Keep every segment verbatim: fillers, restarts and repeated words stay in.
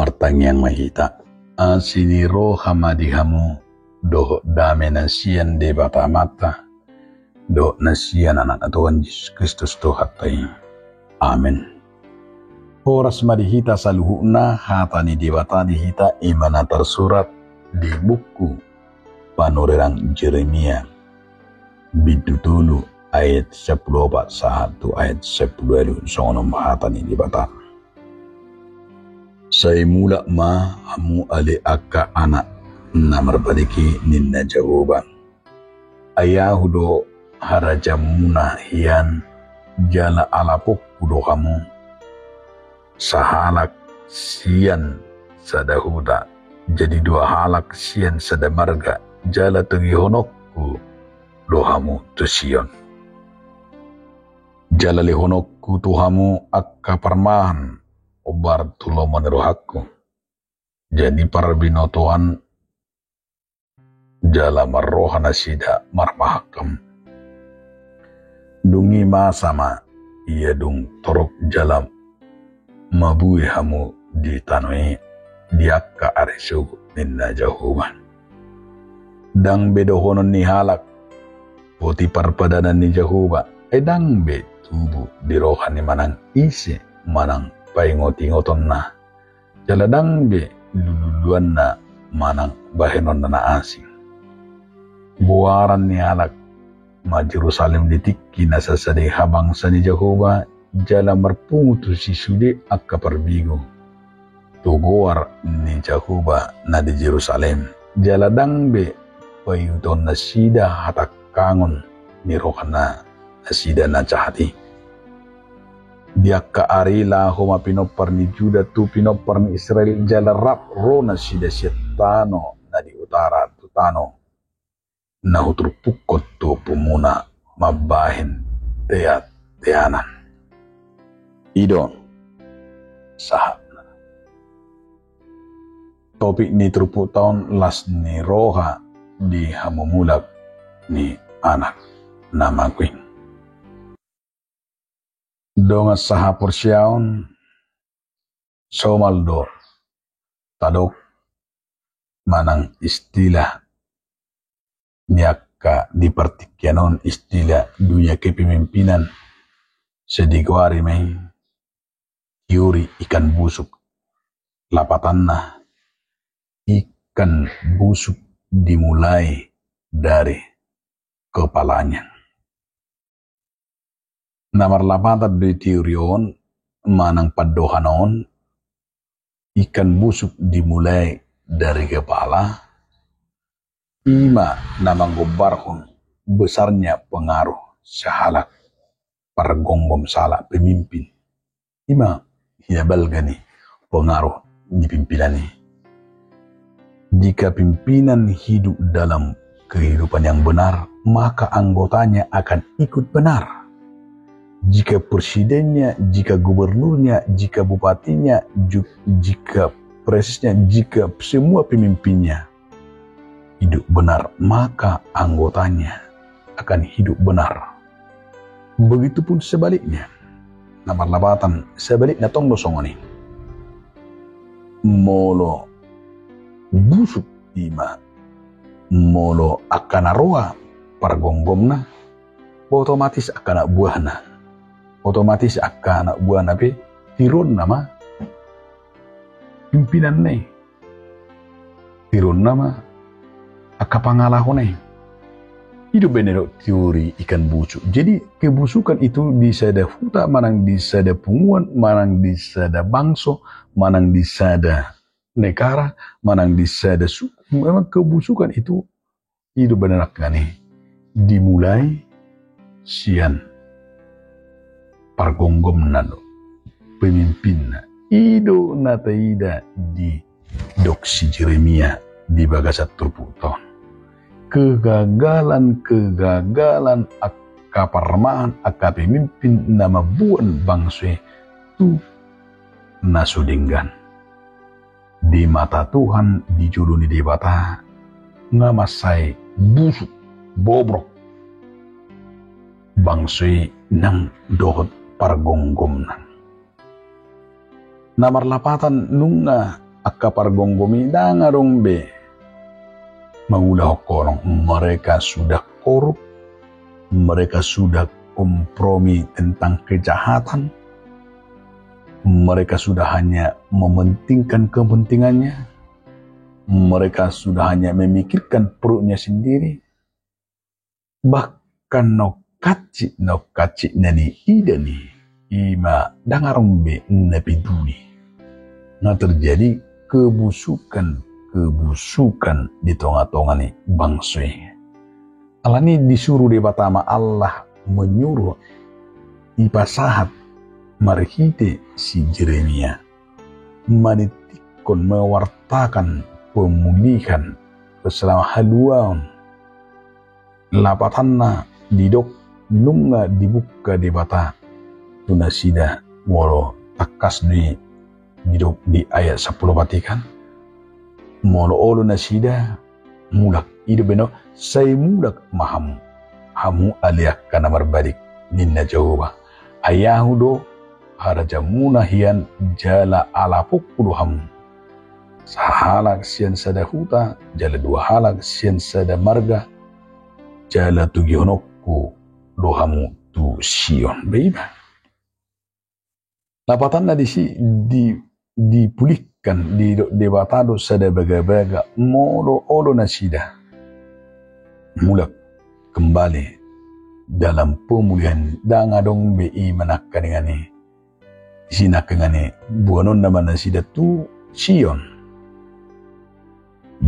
Martangiang ma hita. Asi ni roha ma di hamu dohot dame na sian Debata Amanta dohot na sian Anakna Tuhan Jesus Kristus Tuhanta i. Amen. Horas ma di hita saluhutna. Hata ni Debata di hita i ma na tarsurat di buku panurirang Jeremia bindu tolu ayat sampulu opat sahat tu ayat sampulu ualu. Songon on ma hata ni Debata. Sai mulak ma hamu ale angka anak na marbalik i, ninna Jahowa. Ai Ahu do harajamuna hian, jala alaponku do hamu, sahalak sian sada huta, jadi dua halak sian sada marga, jala togihononku do hamu tu Sion. Jala lehononku tu hamu angka parmahan, ombar tu lomo ni rohangku. Jadi parbinotoan jala marroha nasida marmahangkam. Dung i masa ma ia dung torop jala mabue hamu di tano i di angka ari sogot, ninna Jahowa. Ndang be dohonon ni halak, boti parpadanan ni Jahowa, ai ndang be tubu di roha ni manang ise manang paingotingotonna. Jala ndang be lululuanna manang bahenonna na asing. Goaran ni halak ma Jerusalem di tingki na sasada i habangsa ni Jahowa, jala marpungu tusi sude angka parbegu tu goar ni Jahowa na di Jerusalem. Jala ndang be paihutahon nasida hatangkangon ni roha na nasida na jahat i. Di angka ari i laho ma pinompar ni Juda tu pinompar ni Israel, jala rap ro nasida sian tano na di utara tu tano na huturpukkon tu ompumuna mambahen teanteanan. I do sahatna. Topik ni turpukta on, las ni roha di hamumulak ni anak na mago i. Dongan sahaporseaon, somal do tadok manang istilah ni angka di partingkian on, istilah dunia kepemimpinan, sai digoari ma i teori ikan busuk. Lapatanna, ikan busuk dimulai dari kepalanya. Na marlapatan do i teori on manang pandohan on, ikan busuk dimulai dari kepala, i ma na manggombarhon besarnya pengaruh sahalak pargomgom, sahalak pemimpin. I ma hinabalga ni pengaruh ni pimpinan i. Jika pimpinan hidup dalam kehidupan yang benar, maka anggotanya akan ikut benar. Jika presidennya, jika gubernurnya, jika bupatinya, ju-, jika presnya, jika semua pemimpinnya hidup benar, maka anggotanya akan hidup benar. Begitupun sebaliknya. Na marlapatan, sebaliknya tong do songon i. Molo busuk i ma, molo angka na roa pargomgomna, otomatis angka anak buahna. Otomatis angka anak buahna pe tironna ma pimpinanna i. Tironna ma angka pangalahona i. I do umbahen didok teori ikan busuk. Jadi, kebusukan itu di sada huta, manang di sada punguan, manang di sada bangso, manang di sada negara, manang di sada suku, memang kebusukan itu i do umbahen didok i, dimulai sian pargomgomna do, pemimpinna. I do na taida didok si Jeremia di bagasan turpukta on. Kegagalan-kegagalan angka parmahan, angka pemimpin na mamboan bangso i tu na so denggan. Di mata Tuhan, di jolo ni Debata, nga mansai busuk, bobrok bangso i nang dohot pargomgomna. Na marlapatan, nunga angka pargomgom i ndang adong be mangulahon holong. Mereka sudah korup, mereka sudah kompromi tentang kejahatan, mereka sudah hanya mementingkan kepentingannya, mereka sudah hanya memikirkan perutnya sendiri, bahkan na hansit, na hansit na niida ni i ma ndang adong be na peduli. Nga terjadi kebusukan-kebusukan di tonga-tonga ni bangso i. Alani disuru Debata ma Allah menyuruh, ipasahat marhite si Jeremia manitikkon, mewartakan pemulihan, keselamatan, haluaon. Lapatanna didok nunga dibuka Debata tu nasida, molo tangkas do i didok di ayat sampulu opat i kan. Molo olo nasida, mulak, i do baen on, sai mulak ma hamu, hamu ale angka na marbalik, ninna Jahowa. Ai ahu do harajamuna hian jala alaponku do hamu. Sahalak sian sada huta, jala dua halak sian sada marga, jala togihononku do hamu tu Sion. Ba i ma. Lapatanna disi di, dipulihkan, didok Debata do sada bagabaga, molo olo nasida mulak kembali dalam pemulihan, ndang adong be i ma nangkaningan i. Disi nangkaningan i boanonna ma nasida tu Sion.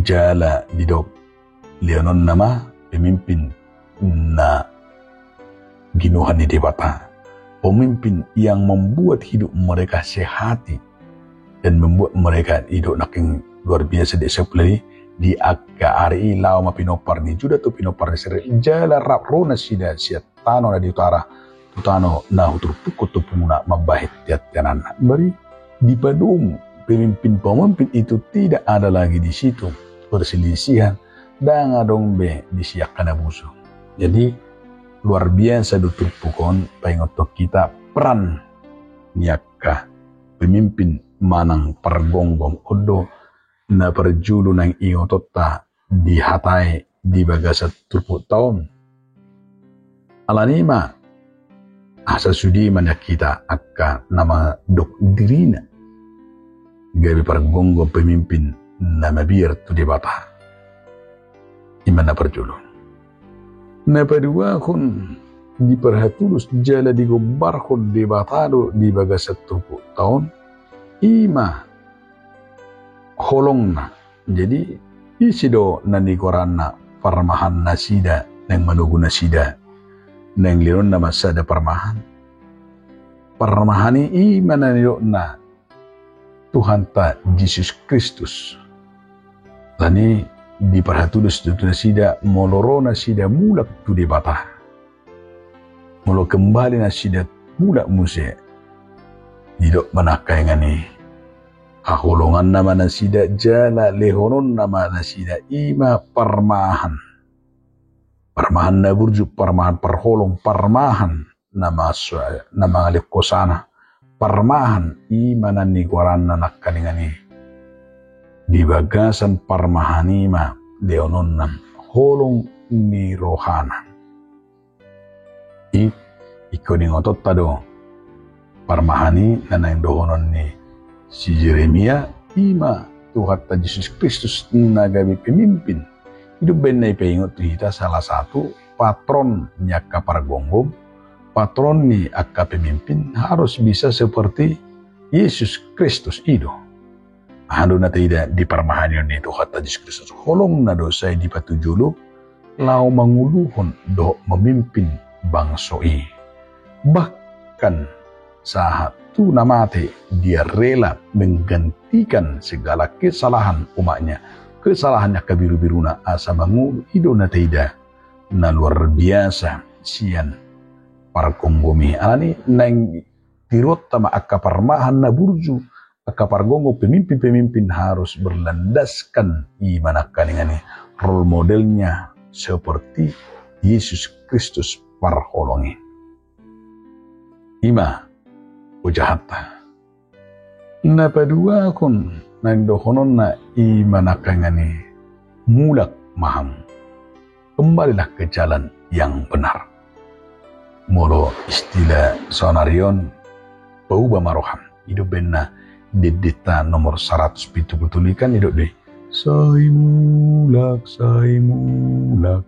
Jala didok lehononna ma pemimpin na ginohan ni Debata. Pemimpin yang membuat hidup mereka sehati dan membuat mereka hidup makin luar biasa di sebelah di angka ari i, laho ma pinompar ni Juda tu pinompar ni Israel, jala rap ro nasida sian tano na di utara tu tano na huturpukkon tumpuna mambahen tian-tiananna. Bari dipadomu pemimpin-pemimpin itu, tidak ada lagi di situ perselisihan, ndang adong be disi angka na busu. Jadi luar biasa do turpuk on paingothon hita peran ni angka pemimpin manang pargomgom. On do na parjolo naeng ingotonta dihatai di bagasan turpukta on. Alani i ma asa sude ma nian hita angka na mandok dirina gabe pargomgom, pemimpin na mabiar tu Debata. I ma na parjolo. Na paduahon, diparhatulus jala digombarhon Debata do di bagasan turpukta on, i ma holongna. Jadi ise do na nigoarna parmahan nasida, naeng manogu nasida, naeng lehononna ma sada parmahan? Parmahan i i ma na nidokna Tuhanta Jesus Kristus. Alani i diparhatulus do tu nasida molo ro nasida mulak tu Debata. Molo kembali nasida mulak muse, didok ma nangkaningan i, haholonganna ma nasida jala lehononna ma nasida, i ma parmahan. Parmahan na burju, parmahan parholong, parmahan na maso-, na mangalehon hosana. Parmahan i ma na nigoarna nangkaningan i. Di bagasan parmahan i ma lehononna holong ni rohana. I, ingkon ingotonta do parmahan i na naeng dohonon ni si Jeremia, i ma Tuhanta Jesus Kristus na gabe pemimpin. I do umbahen na ipaingot tu hita salah satu patron ni angka pargomgom, patron ni angka pemimpin harus bisa seperti Yesus Kristus i do. Aha do na taida di parmahan i on ni Tuhanta Jesus Kristus? Holongna do sai dipatujolo laho manguluhon dohot memimpin bangso i. Bahkan sahat tu na mate, dia rela menggantikan segala kesalahan umatnya, kesalahan ni angka birubiruna, asa mangolu. I do na taida na luar biasa sian pargomgom i. Alani i naeng tiruonta ma angka parmahan na burju, angka pargomgom, pemimpin-pemimpin harus berlandaskan i ma nangkaningan i, role modelnya seperti Yesus Kristus parholong i. I ma hujahanta. Na paduahon, naeng dohononna i ma nangkaningan i, mulak ma hamu. Kembalilah ke jalan yang benar. Molo istilah saonari on, pauba ma roham. I do baenna di endenta nomor saratus pitu pulu tolu i kan, didok do i, sai mulak, sai mulak.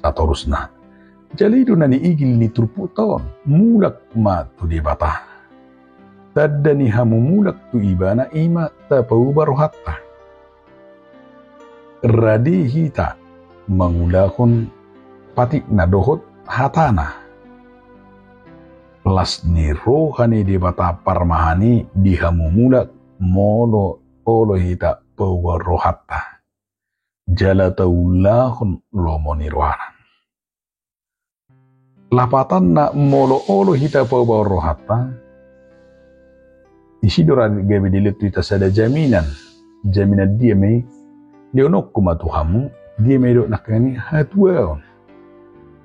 Satorusna. Jala i do na niigil ni turpukta on, mulak ma tu Debata. Tanda ni hamu mulak tu Ibana i ma tapauba rohanta. Rade hita mangulahon patikna dohot hatana. Las ni roha ni Debata parmahan i di hamu mulak molo olo hita pauba rohanta. Jala taulahon lomo ni rohana. Lapatanna molo olo hita pauba rohanta, disi do ra gabe dilehon tu hita sada jaminan. Jaminan dia ma i? Lehononku ma tu hamu, dia ma i didok nangkaningan i, hatuaon.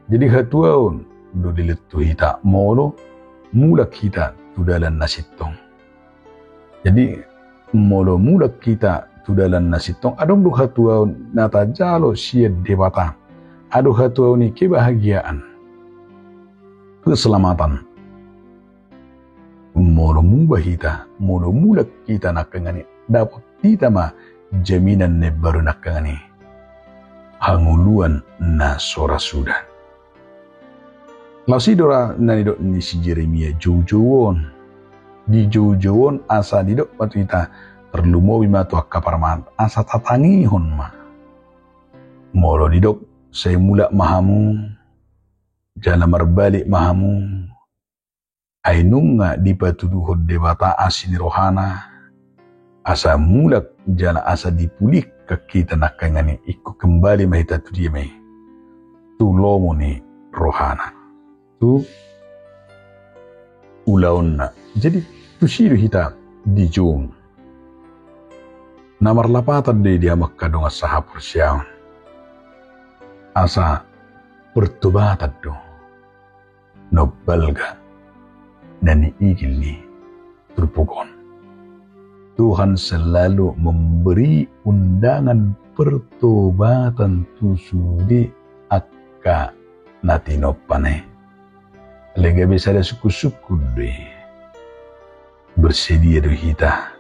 Jadi hatuaon do dilehon tu hita molo mulak hita tu dalan na sintong. Jadi molo mulak hita tu dalan na sintong, adong do hatuaon na tajalo sian Debata. Adong hatuaon ni kebahagiaan, keselamatan. Molo muba hita, molo mulak hita nangkaningan i, dapot hita ma jaminan na imbaru nangkaningan i, hangoluan na so ra suda. Laos i do ra na nidok ni si Jeremia joujou on. Di joujou on asa didok ma tu hita, tarlumobi ma tu angka parmahan, asa tatangihon ma. Molo didok, sai mulak ma hamu, jala marbalik ma hamu, ai nunga dipatuduhon Debata asi ni rohana, asa mulak jala asa dipulihkan hita nangkaningan i, ingkon kembali ma hita tu dia ma i? Tu lomo ni rohana, tu ulaonna. Jadi tusi do hita dijou. Na marlapatan do i di hamu angka dongan sahaporseaon, asa pertobatan do na umbalga na niigil ni turpuk on. Tuhan selalu memberi undangan pertobatan tu sude angka na tinompana i. Alai gabe sada sungkunsungkun do i. Bersedia do hita,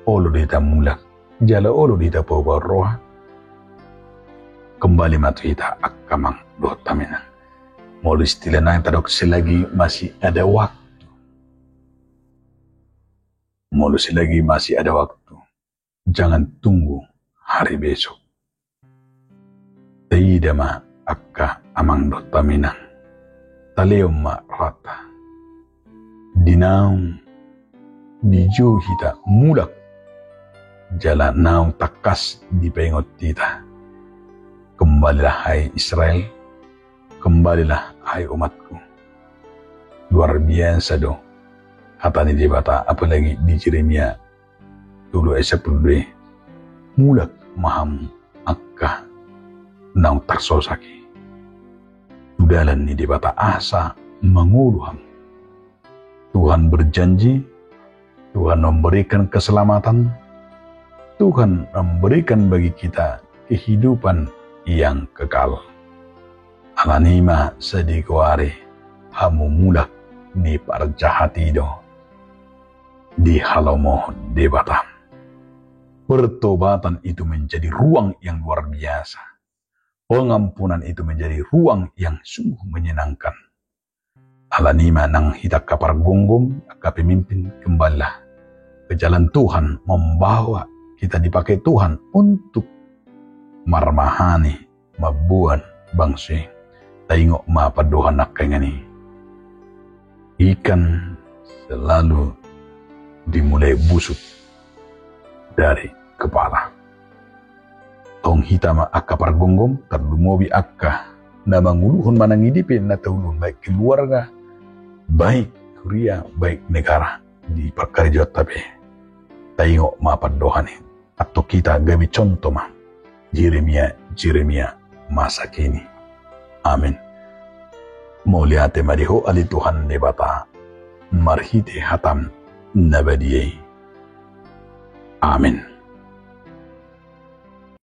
olo do hita mulak, jala olo do hita pauba roha? Kembali ma tu hita angka amang dohot inang. Molo istilah nami tadok, selagi masih ada waktu. Molo selagi masih ada waktu, jangan tunggu hari besok. Taida ma angka amang dohot inang. Talehon ma rohanta. Di naung dijou hita mulak, jala naung tangkas dipaingot hita. Kembalilah hai Israel, kembalilah hai umatku. Luar biasa do hata ni Debata, apalagi di Jeremia tolu ayat sampulu dua. Mulak ma hamu angka naung tarsosak i. Tu dalan ni Debata asa mangolu hamu. Tuhan berjanji, Tuhan memberikan keselamatan, Tuhan memberikan bagi kita kehidupan yang kekal. Alani i ma sai digoari hamumulak ni parjahat i do dihalomohon Debata. Pertobatan itu menjadi ruang yang luar biasa. Pengampunan itu menjadi ruang yang sungguh menyenangkan. Alani i ma nang hita angka pargomgom, angka pemimpin, kembalilah ke jalan Tuhan, membawa kita dipakai Tuhan untuk marmahani, mamboan bangso i. Taingot ma pandohan nangkaningan i. Ikan selalu dimulai busuk dari kepala. Tong hita ma angka pargomgom, tarlumobi angka na manguluhon manang i dope na tauluhon, baik keluarga, baik kuria, baik negara, di parkarejoanta pe. Taingot ma pandohan i. Antong hita gabe contoh ma Jeremia, Jeremia masa kini. Amin. Mauliate ma di Ho ale Tuhan Debata, marhite hataM na badia i. Amin.